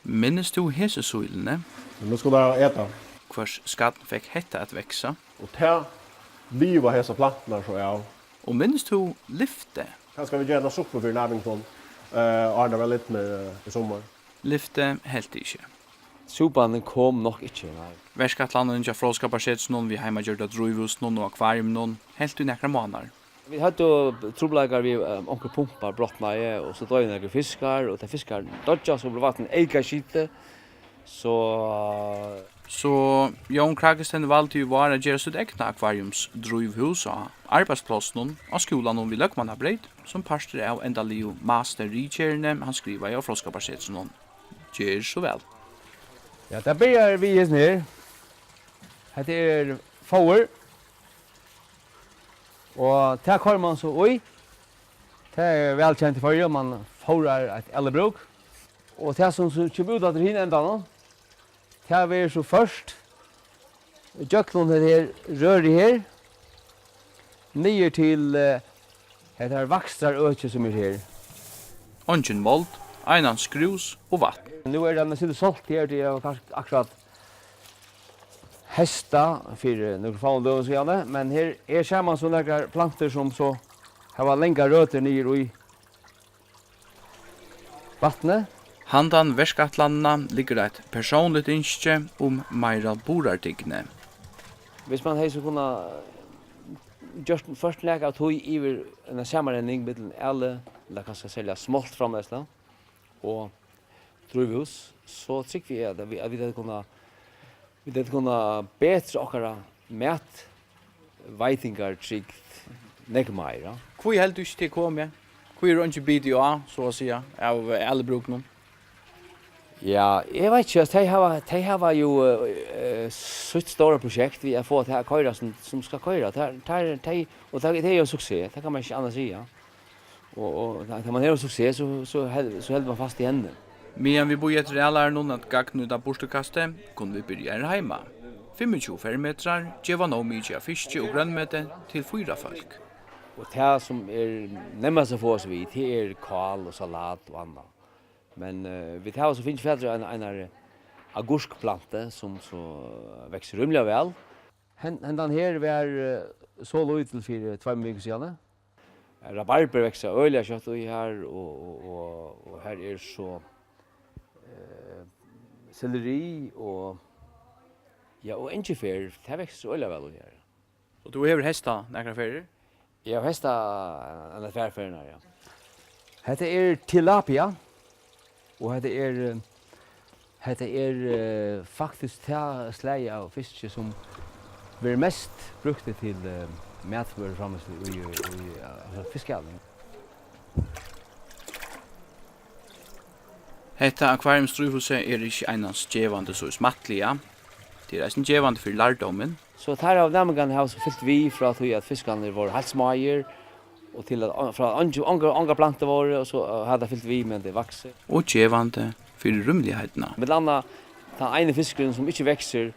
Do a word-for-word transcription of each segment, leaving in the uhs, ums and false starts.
Minnist tú hesi sílini? Men nú skal tað eta. Hvørs skarn fekk hetta at vaksa? Og tað liva hesar planturnar so av. Og minnist tú lyftið? Kanska vit gera eina suppu fyri næmingunum, eh, áðrenn tað verða lidnir, eh, í summar. Lyftið helt ikki. Súpan kom nokk ikki, nei. Verkætlanin hjá Fróðskaparsetrinum við heimagjørda drívhúsinum og akvariuminum helt í nakrar mánaðar. Vit høvdu trupulleikar við, eh, onkur pumpa brotnaði, og so doyðu nakrir fiskar, og tey fiskar doyggja, so bleiv vatnið eyka skitið. So, So Jón Kragesten valdi í vár at gera sítt egna akvariumsdrívhús á arbeiðsplássinum á skúlanum við Løgmannabreyt, sum partur av endaligu masterritgerðini, hann skrivaði á Fróðskaparsetrinum. Ger so væl. Ja, tað byrjar við hesum her. Hetta er fóður. Og tað koyrir mann so í. Tað er væl kent í Føroyum, mann fóðrar eitt ellibrúk. Og tað sum, sum kemur út aftur hin endanum, tað verður so ført ígjøgnum hetta her rørið her, niður til, eh, hetta her vakstrarøkið sum er her. Eingin mold, einans grús og vatn. Nú er tað eitt sindur solt her, tí eg havi kanska akkurát heystað fyri nøkrum fáum døgum síðani, men her er saman so nakrar plantur sum so hava langar røtur niður í vatnið. Handan verkætlanina liggur eitt persónligt ynski um meira burðardygni. Hvis man hevði so kunnað gjørt, ført nakað av tí yvir eina samanrenning millum ali, ella kanska serliga smoltframleiðsla og drívhús, so trúgvi eg, at vit, at vit høvdu kunnað, vit høvdu kunnað betra okkara matveitingartrygd nógv meira. Hví heldur tú ikki, tað er komið? Hví eru eingi bitið á, so at siga, av, eh, alibrúkunum? Ja, eg veit ikki, tey hava, tey hava jú, eh, sítt stóra prosjekt við at fáa tað at koyra sum, sum skal koyra. Tað, tað, tey, og tað, tað er jo ein suksess, tað kann man ikki annað siga. Og, og tá, tá man hevur suksess, so, so hel-, so heldur man fast í henni. Meðan vit bíða eftir alaranum at gagnnýta burturkastið, kunnu vit byrja her heima. Fimmogtjúgu fermetrar geva nóg mikið av fiski og grønmeti til fýra fólk. Og tað, sum er nemmast at fáa seg við, tað er kál og salat og annað. Men, eh, vit hava so fingið fatur á ein, einari agurkplantu, sum so veksur rímiliga væl. Hen-, hendan her var, eh, so lítil fyri tveimum vikum síðani. Rabarbur veksur øgiliga skjótt í har, og, og, og, og har er so, eh, selleri og, ja, og engifer, tað veksur øgiliga væl í har. Og tú hevur heystað nakrar ferðir? Eg havi heystað eina tvær ferðirnar, ja. Hetta er tilapia, og hetta er, eh, hetta er, eh, faktiskt tað slagið av fiski, sum verður mest brúkt til, eh, matvøruframleiðslu í, í, í, altso, fiskaælinum. Hetta akvariumsdrívhúsið er ikki einans gevandi so smáttliga, tað er eisini gevandi fyri lærdómin. So teir av næmingarnir hava so fylgt við frá tí, at fiskarnir vóru heilt smáir, og til at, frá ongi-, ongar, ongar plantur vóru, og so, eh, hava teir fylgt við, meðan tey vaksu. Og gevandi fyri rúmligheitina. Millum annað tann eini fiskurin, sum ikki veksur,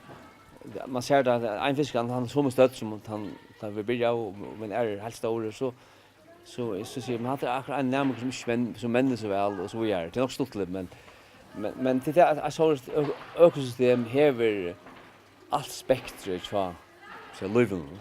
man sær tað, at ein fiskur, hann, hann er somu stødd sum hann, tá vit byrjaðu, men er heilt stórur, so, so, so sigur man, hatta er akkurát ein næmingur, sum ikki men-, sum mennir so væl, og so víðari. Tað er nokk stuttligt, men, men, men til tað, at, at sovorðið ø-, økosystem hevur alt spektrið hjá, hjá lívinum.